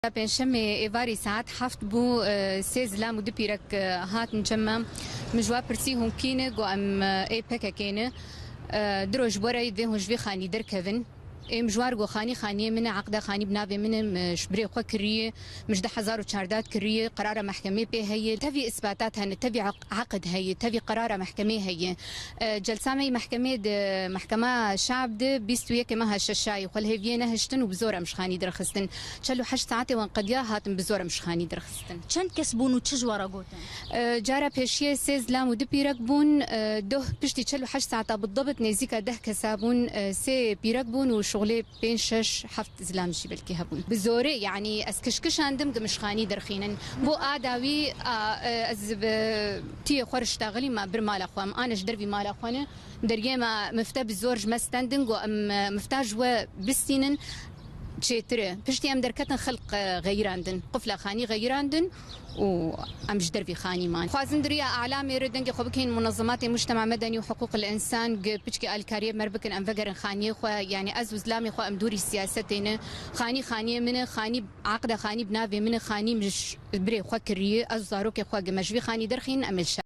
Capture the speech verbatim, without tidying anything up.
Pêncşemê êvarî saet heft bû, e, sê zilam û du pîrek, e, hatin cem me. Min ji wan pirsî hûn kî ne, got em, e, ê P K K ne. E, di roj bore vê hûn ji vê xanî derkevin. Ê min ji wan re got xanî xaniyê min e, eqda xanî bi navê min e, min ji birê xwe kiriye, min ji du hezar û çardeh kiriye, qerara mehkemê pê heye. Tevî isbatat hene, tevî eq-, eqd heye, tevî qerara mehkemê heye. E, celsa me yê mehkemê di mehkema şab di bîst û yekê meha şeşayê xwe li hêviyê nehiştin û bi zor em ji xanî derxistin. Çel û heşt saetê wan qediya hatin bi zor em ji xanî derxistin. Çend kes bûn û çi ji we re gotin? E, cara pêşiyê sê zilam û du pîrek bûn. E, doh piştî çel û heşt saeta bidebit nêzîka deh kesa bûn. E, sê pîrek bûn û şixulê pênc, şeş, heft zilam jî belkî hebûn. Bi zorê, yanî ez kişkişandim, gi min ji xanî derxînin. Bo a dawî, a, e, ez bi tiyê xwe riştaxilî me bir mala xwe. Em ane ji dervî mala xwe ne. Deriyê me mifte bi zor ji me stendin, got em, e, mifta ji we bistînin çêtir e. Piştî em derketin xelq, e, xeyirandin. Qufla xanî xeyirandin û em ji dervî xanî man. Xwazin di riya alamê re dengê xwe bikeyên munezematê mujtema medenî û hiqûq el însan gi piçkî alîkariyê me re bikin, em vegerin xaniyê xwe, yanî ez û zilamê xwe em dûrî siyasetê ne. Xanî xaniyê min e, xanî aqda xanî bi navê min e, xanî min ji birê xwe kiriye, ez û zarokê xwe gi me ji vî xanî derxîn, em ê li şer